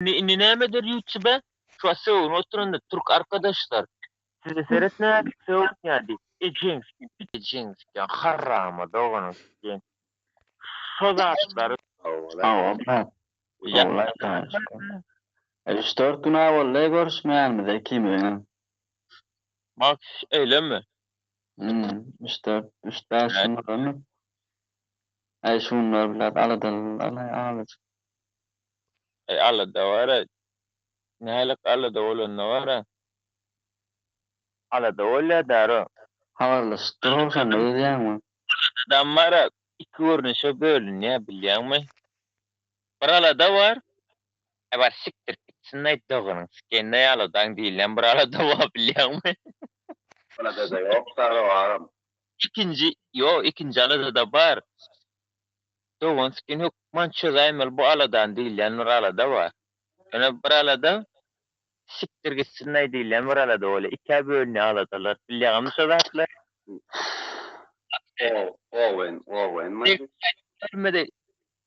Indi indi näme eder ýutube? Şu wagt sögünip oturanda türk arkadaşlar size seret nädip sögünýär diýip. Ejeň sikin ejeň sikin harrama doganyň sikin. Şo zatlary Hawa brat. Hawa Üç dört gün a boldy görüşmeýänimize ikimiziňem. Max eýlemi? Hmm, üç dört, üç bäş gün bolandyr. Äý şu günler bilen aladalylar azajyk. Äý alada bara. Nälik alada bolanda bara. Alada bolýar daro. Habarlaşyp dur şonda bilýäňmi? Adam bara iki görnüşe bölünýär bilýäňmi? Bir alada bar. Äý bar sikdir gitsin-aý doganyň sikenine aladaň diýilýän bir alada bar bilýäňmi? Alada-da ýok daro agam. Ikinji, ýok ikinji alada-da bar. Dogan siken hökman çözäýmeli bu aladany diýilýän bir alada bar. Ýöne bir alada sikdir gitsin-aý diýilýän bir alada bolýar. Ikä bölünýär aladalar. Bilýäňmi şo zatlary? Owen, Owen.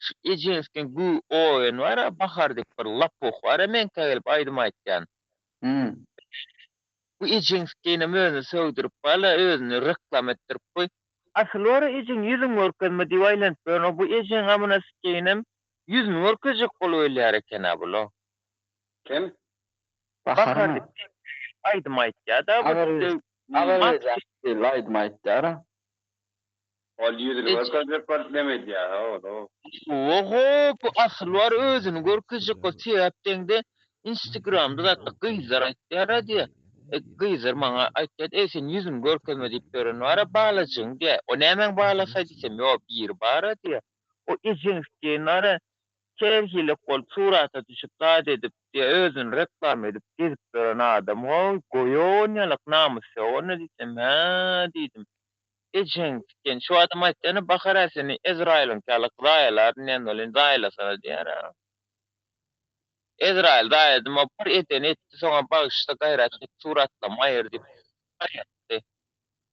Şu ejeňiziň gü owen bar-a Bahar diýip bir lapuh bar-a meňkä gelip aýdym aýtýan. Hmm. Bu ejeňiziňem özüni sögdürip bala özüni reklam etdirip bu. Asyl bar-a ejeň ýüzüňi görkezme diýip aýlanyp ýörün bu ejeň amyna sikeýinem ýüzüni görkezjek bolup ölýär eken-a bula. Kim? Bahar Baharmy? diýip aýdym aýtýa-da bu. Azerbaýjan dilli aýdym aýtýar-a. Ol ýüzüni görkezjek bolup neme edýär ol o. Oho bu asyl bar özüni görkezjek bolup sebäp deňde instagramda zatda gyzlar aýtýara diýä gyzlar maňa aýtýa eý sen ýüzüňi görkezme diýip ýören bara balajygyň diýä o nämäň balasaý diýsem ýok biri bara diýä o ejeň diýen bara her hili bolup surata düşüp zat edip diýä özüni reklama edip gezip ýören adam ho goýa onýalak namys ýok onda diýsem hä diýdim Ejeň siken şu adam aýtýana Bahar-a seni Ezraýylyňky ýaly zaýalaryn diýen welin zaýalasana diýýär-ä. Ezraýyl zaýadyma bir edeni etdi soňam bagyşla gaýrat et suratlamy aýyr diýip aýatdy.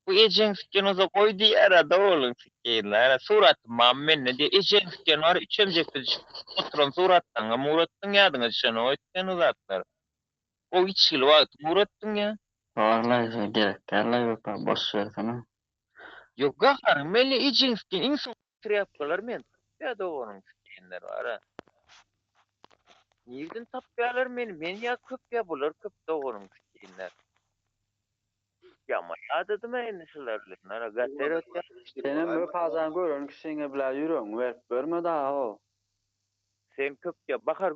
Bu ejeň siken bolsa goý diýýär-ä doganyň sikeýinler-ä suratym barmy mende diýýär. Ejeň siken bar üçem jepbe düşüp oturan suratlaryňam ugratdyň ýadyňa düşenok öýtýän o zatlar. O içgili wagtyň ugratdyň ýa. Barlaý şo gerek dällaý wepa boş bersene. Ýok gaharyň meni ejeň siken iň soňky trýapkalar men tapýa doganyň sikenler bara. Nirden tapýalar meni men ýa köp ýa bular köp doganyň sikenler. Ýaman ýadadym-a indi şular bilen ara gaty erbet ýadadym. Senem wepajan gören kişiňe bile ýüregiňi berip görme dagy. Sen köp ýa bahar.